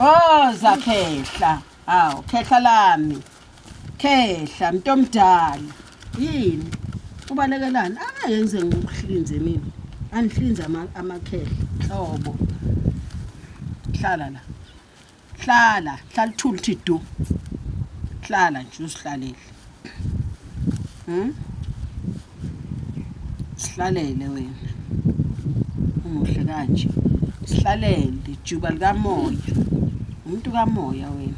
Woza khehla. Hawu khehla lami. Khehla mntomdala. Yini? Ubalekelani? Angeke ngize ngikuhlinze mina. Anihlinze amakhehla. Hlobo. Hlala la. Hlala, hlala uthule uthi du. Hlala nje uzihlalele. Sihlalele wena. Umuhle kanje. Sihlalele juba likamoya. Umuntu kamoya wena.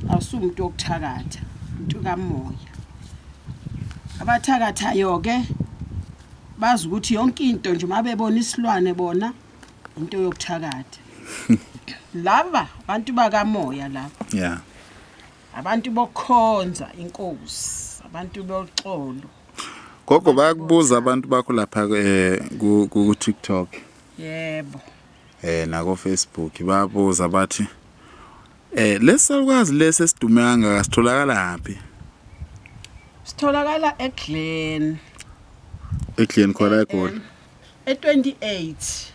Awusumuntu wokuthakatha, umuntu kamoya. Abathakathayo ke bazi ukuthi yonke into nje mabebona isilwane bona into yokuthakatha. Laba abantu bakamoya laba. Yeah. Abantu bokukhonza inkosi, abantu boxolo. Gogo bayakubuza abantu bakho lapha eh ku ku TikTok. Yebo. Eh nako Facebook bayabuza bathi eh lesalukazi lesi esidume kangaka sitholakala phi? Sitholakala eGlen. EGlen khona eGoli. E28.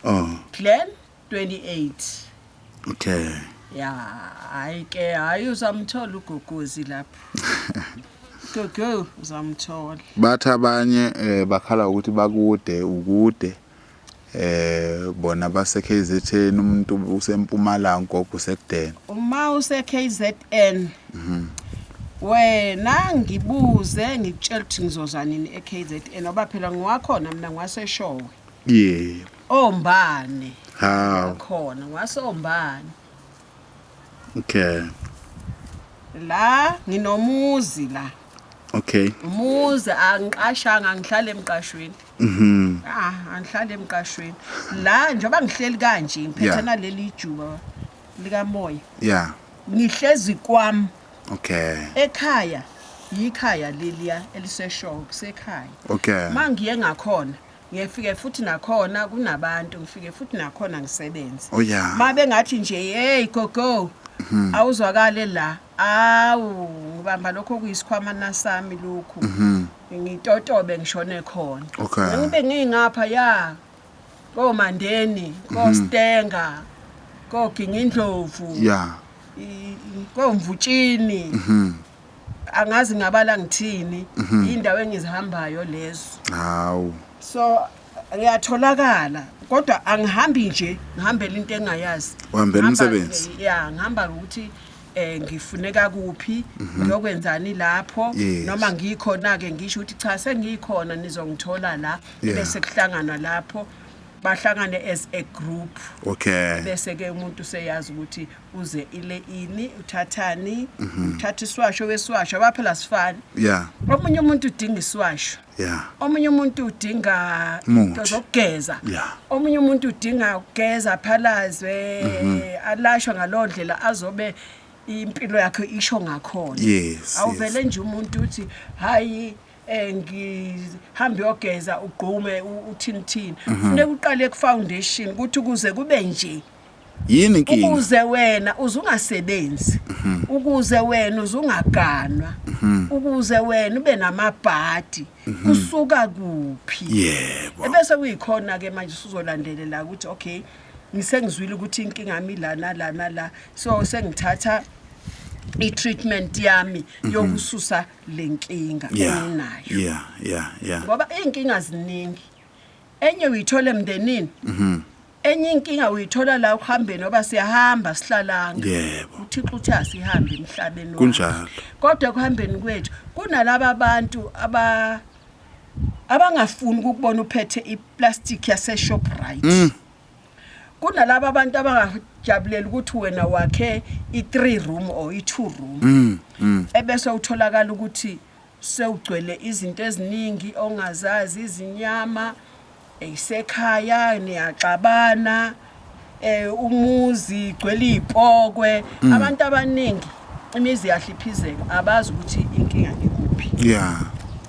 Oh. Glen 28. Okay. Ya, hayi ke, hayi uzamthola ugogozi lapho. Gogo uzamthola. Bathi abanye eh bakhala ukuthi bakude ukude eh bona base KZN umuntu usempumalanga gogo usekudeni. Uma use KZN. Mhm. Wena ngibuze ngikutshela ukuthi ngizoza nini eKZN ngoba phela ngiwakhona mina ngiwaseshowe. Yebo. Ombane. Hawu. Khona ngwasombane. Okay. La nginomuzi la. Okay. Umuzi angiqashanga ngihlala emqashweni. Mhm. Ah, angihlala emqashweni. La njengoba ngihleli kanje ngiphethe Yeah. naleli juba likamoya. Yeah. Ngihlezi kwami Okay. ekhaya yikhaya leliya eliseshow kusekhaya. Okay. Mangiye ngakhona ngiyefike futhi nakhona kunabantu ngifike futhi nakhona ngisebenze. Oh yeah. Mabe ngathi nje hey gogo awuzwakale la awu ngibamba lokho kuyisikhwama nasami lokhu ngitotobe ngishone khona Okay. ngibe ngingapha ya komandeni kostenga kogingindlovu Yeah. komvutshini angazi ngabala ngithini indawo engizihambayo lezo Hawu. so ngiyatholakala kodwa angihambi nje ngihambela into engayazi Uhambela Ngihamba- umsebenzi? ya ngihamba ukuthi eh ngifuneka kuphi ngiyokwenzani lapho Yes. noma ngikhona ke ngisho ukuthi cha sengikhona nizongithola la Yeah. bese kuhlangana lapho bahlangane as a group Okay. bese ke umuntu useyazi ukuthi uze ile ini uthathani uthatha isiwasho wesiwasho abaphela sifani Yeah. omunye umuntu udinga isiwasho Yeah. omunye umuntu udinga Umuthi. into zokugeza Yeah. omunye umuntu udinga ukugeza aphalazwe alashwe ngaloo ndlela azobe impilo yakhe isho ngakhona Yes. awuvele nje umuntu uthi hayi eh ngihambe yogeza ugqume uthini thini funeka uqale ku foundation ukuthi ukuze kube nje Yini inkinga? ukuze wena uzungasebenzi ukuze wena uzungaganwa ukuze wena ube namabhadi kusuka kuphi Yebo. ebese kuyikhona ke manje usuzolandelela ukuthi okay ngisengizwile ukuthi inkinga yami la nala nala so sengithatha i-treatment yami yokususa lenkinga Yeah. enginayo Yeah, yeah, yeah. ngoba iy'nkinga ziningi enye uyithola emndenini enye inkinga uyithola la ukuhambeni ngoba siyahamba sihlalanga Yebo. uthixo uthi asihambe emhlabeni wakhe. Kunjalo. kodwa ekuhambeni kwethu kunalaba bantu aba abangafuni ukukubona uphethe iplastic yase-Shoprite kunalaba abantu abangajabulela ukuthi wena wakhe i-3 room or i-2 room ebese utholakala ukuthi sewugcwele izinto eziningi ongazazi izinyama isekhaya niyaxabana eh umuzi igcwele izipokwe abantu abaningi imizi yahliphizeka abazi ukuthi inkinga ikuphi Yeah.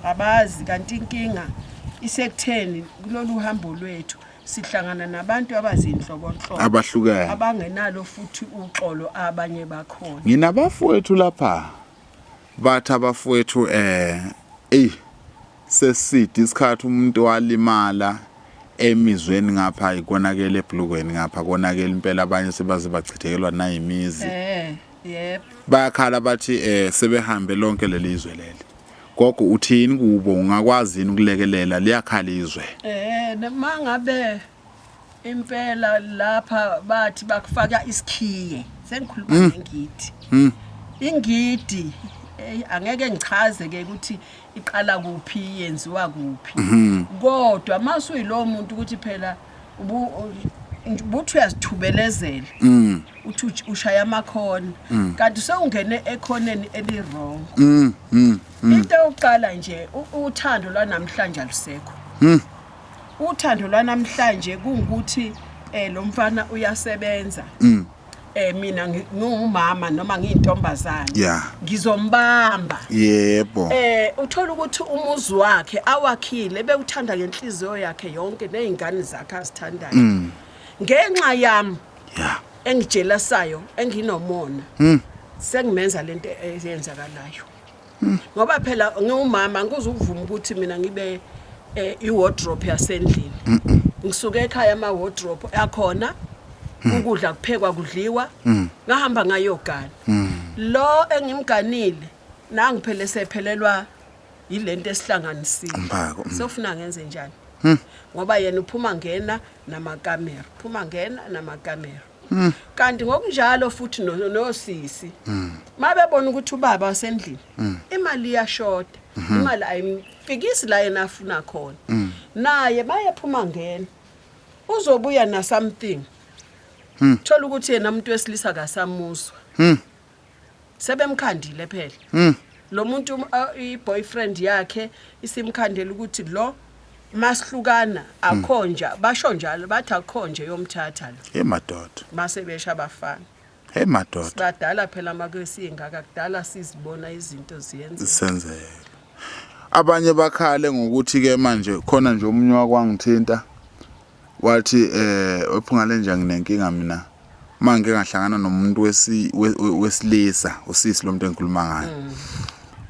abazi kanti inkinga isekutheni kulolu hambo lwethu sihlangana nabantu abazinhlobonhlobo Abahlukene. abangenalo futhi uxolo abanye bakhona Nginabafowethu lapha. Bathi abafowethu eh ey seside isikhathi umuntu walimala Emizweni ngapha ikonakele ebhlukweni ngapha konakele impela abanye sebaze bachithekelwa nayimizi. Eh, yebo. Bayakhala bathi eh sebehambe lonke lelizwe leli. Gogo uthini kubo ungakwazi yini ukulekelela liyakhala izwe. Eh, noma ngabe impela lapha bathi bakufaka isikhiye sengikhuluma ngengidi. Ingidi angeke ngichaze ke ukuthi iqala kuphi yenziwa kuphi. Kodwa masuyilowo muntu ukuthi phela ubuthi uyazithubelezela. Uthi ushaya amakhona kanti sewungene ekhoneni eli wrong. Into yokuqala nje uthando lwanamhlanje alusekho. Uthando lwanamhlanje kungukuthi lo mfana uyasebenza. Mina ngingumama noma ngiyintombazane. Ngizombamba. Yebo. Uthola ukuthi umuzi wakhe awakhile bewuthanda ngenhliziyo yakhe yonke nezingane zakhe azithandayo. Ngenxa yami engijelasayo enginomona. Sengimenza lento eyenzakalayo. Ngoba phela ngiwumama ngikuzukuvuma ukuthi mina ngibe i-wardrobe yasendlini. Ngisuke ekhaya ama wardrobe akhona ukudla kuphekwa kudliwa ngahamba ngayogana. Lo engimganile nangi phela sephelelwa yilento esihlanganisile. Umphako. Sofuna ngenze njani? Ngoba yena uphuma ngena namakamera, phuma ngena namakamera. Kanti ngokunjalo futhi nosisi mabebona ukuthi ubaba wasendlini imali iyashoda, imali ayimfikisi la yena afuna khona, naye bayephuma ngena uzobuya na something. Thola ukuthi yena umuntu wesilisa akasamuzwa. Sebemkhandile phela lo muntu, i-boyfriend yakhe isimkhandela ukuthi lo masihlukana akhonja, basho njalo bathi akhonje yomthatha lo. Hey madoda. Mase besha abafana. Hey madoda. Sibadala phela makwesingaka kudala sizibona izinto ziyenza. Senzeka. Abanye bakhale ngokuthi ke manje khona nje omunye wakwangithinta wathi wephungale nje nginenkinga mina manje ngahlangana nomuntu wesilisa usisi lo muntu engikhuluma ngaye.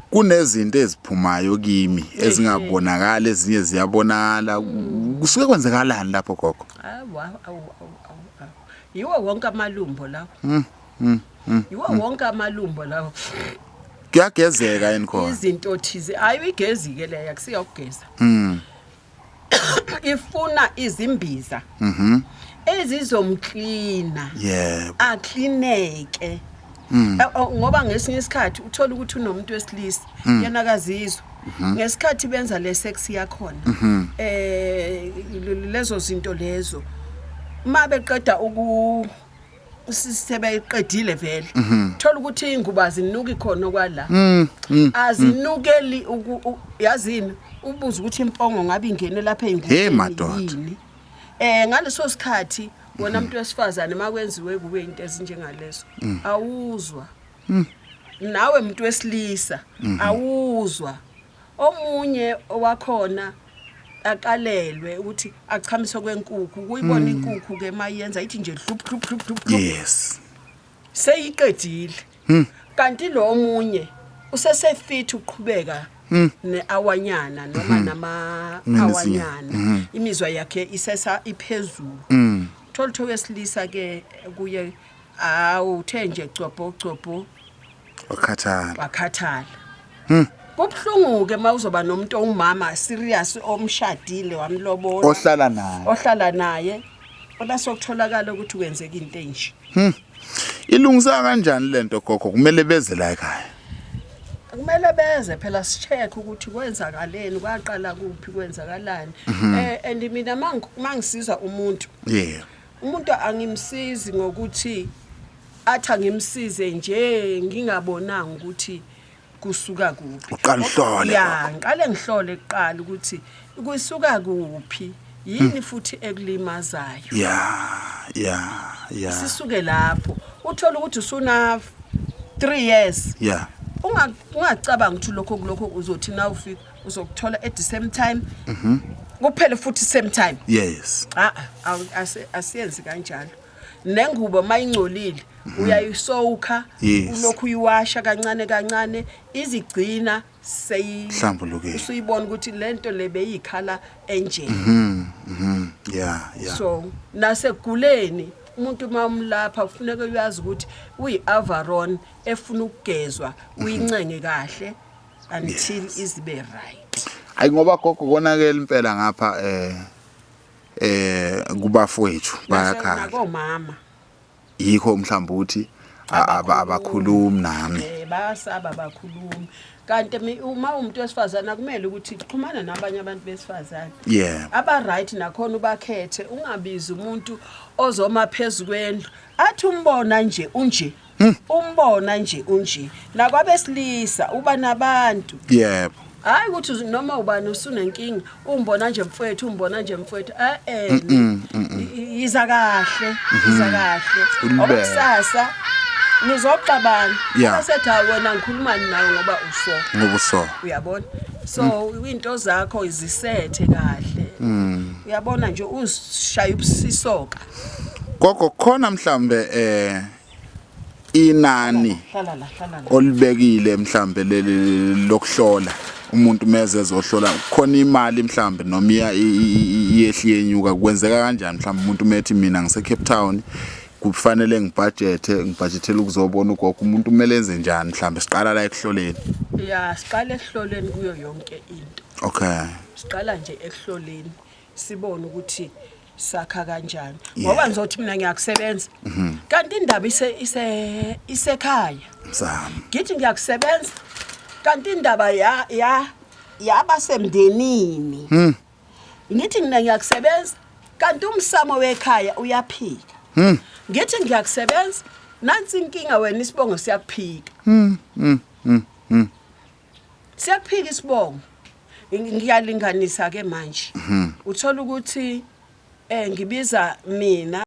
Kunezinto eziphumayo kimi ezingabonakali, ezinye ziyabonakala. Kusuke kwenzekalani lapho gogo? Awu awu awu awu. Yiwo wonke amalumbo lawo. Yiwo wonke amalumbo lawo. Kuyagezeka yini khona? Izinto thize ayi igezi ke leya kusiya ukugeza. Ifuna izimbiza. Ezizomklina. Yebo. Aklineke. Ngoba ngesinye isikhathi uthola ukuthi unomuntu wesilisa yena akazizwa. Ngesikhathi benza le sex yakhona lezo zinto lezo mabeqeda uku sebeqedile vele thola ukuthi ingubo azinuki khona kwala azinukeli yazini ubuza ukuthi impongo ngabe ingene lapha eyingubeni. Hey madoda. Ngaleso sikhathi wona umuntu wesifazane makwenziwe kube into ezinjengalezo awuzwa. Nawe umuntu wesilisa awuzwa. Omunye owakhona aqalelwe ukuthi achamiswe kwenkukhu, kuyibona inkukhu ke mayenza ithi nje hlup hlup hlup hlup. Yes. Seyiqedile. Kanti lo omunye usesefit uqhubeka neawanyana noma nama awanyana, imizwa yakhe isesa iphezulu. Thola ukuthi wesilisa ke kuye awuthe nje cobho cobho wakhathala. Wakhathala. Kubhlungu ke mawuzoba nomuntu ongumama serious omshadile wamlobola ohlala naye. Ohlala naye. Bese ukutholakala ukuthi kwenzeka into enje. Ilungisa kanjani lento gogo? Kumele beze la ekhaya. Kumele beze phela sicheck ukuthi kwenzakaleni, kwaqala kuphi, kwenzakalani. And mina mangisiza umuntu. Yeah. Umuntu angimsizi ngokuthi athi angimsize nje ngingabonanga ukuthi kusuka kuphi. Uqala uhlole. Ya, ngiqale ngihlole kuqala ukuthi kusuka kuphi, yini futhi ekulimazayo. Yeah. Sisuke lapho. Uthola ukuthi usuna 3 years. Ungacabanga ukuthi lokho kulokho uzothi na ufika uzokuthola at the same time. Kuphele futhi same time. Yes. Asiyenzi kanjalo. Nengubo mayingcolile uyayisoka, ulokhu uyiwasha kancane kancane izigcina seyi Hlambulukile. Usuyibona ukuthi lento le beyikhala enje. Yeah, yeah. So naseguleni umuntu uma umlapha kufuneka uyazi ukuthi uyi-avaron efuna ukugezwa, uyincenge kahle until izibe right. Ayi, ngoba gogo konakele impela ngapha kubafowethu bayakhala. Nakomama. Yikho mhlawumbe ukuthi abakhulumi nami. Bayasaba, bakhulumi. Kanti uma umuntu wesifazane akumele ukuthi xhumana nabanye abantu besifazane aba right nakhona, ubakhethe, ungabizi umuntu ozoma phezu kwendlu athi umbona nje unje, umbona nje unje. Nakwabesilisa uba nabantu. Hayi ukuthi noma ubani usunenkinga, umbona nje mfowethu, umbona nje mfowethu, eh yiza kahle, yiza kahle. Ulibele. Ngoba kusasa nizoxabana. Bese hayi wena ngikhuluma nawe ngoba uso. Ngoba uso. Uyabona, so into zakho izisethe kahle, uyabona nje, uzishaya ubusisoka. Gogo, khona mhlambe inani Hlala la, hlala la. olibekile mhlambe leli lokuhlola umuntu meze ezohlola, khona imali mhlambe noma iya iyehli yenyuka, kwenzeka kanjani? Mhlambe umuntu methi mina ngise Cape Town, kufanele ngibudgetele ukuzobona ugogo, umuntu kumele enze njani mhlambe siqala la ekuhloleni? Ya, siqala ekuhloleni kuyo yonke into. Siqala nje ekuhloleni, sibone ukuthi sakha kanjani, ngoba ngizothi mina ngiyakusebenza kanti indaba ise ise isekhaya. Msamo. Ngithi ngiyakusebenza kanti indaba ya yabasemndenini. Ngithi mina ngiyakusebenza kanti umsamo wekhaya uyaphika. Ngithi ngiyakusebenza, nansi inkinga, wena isibongo siyakuphika, siyakuphika isibongo. Ngiyalinganisa ke manje, uthola ukuthi ngibiza mina.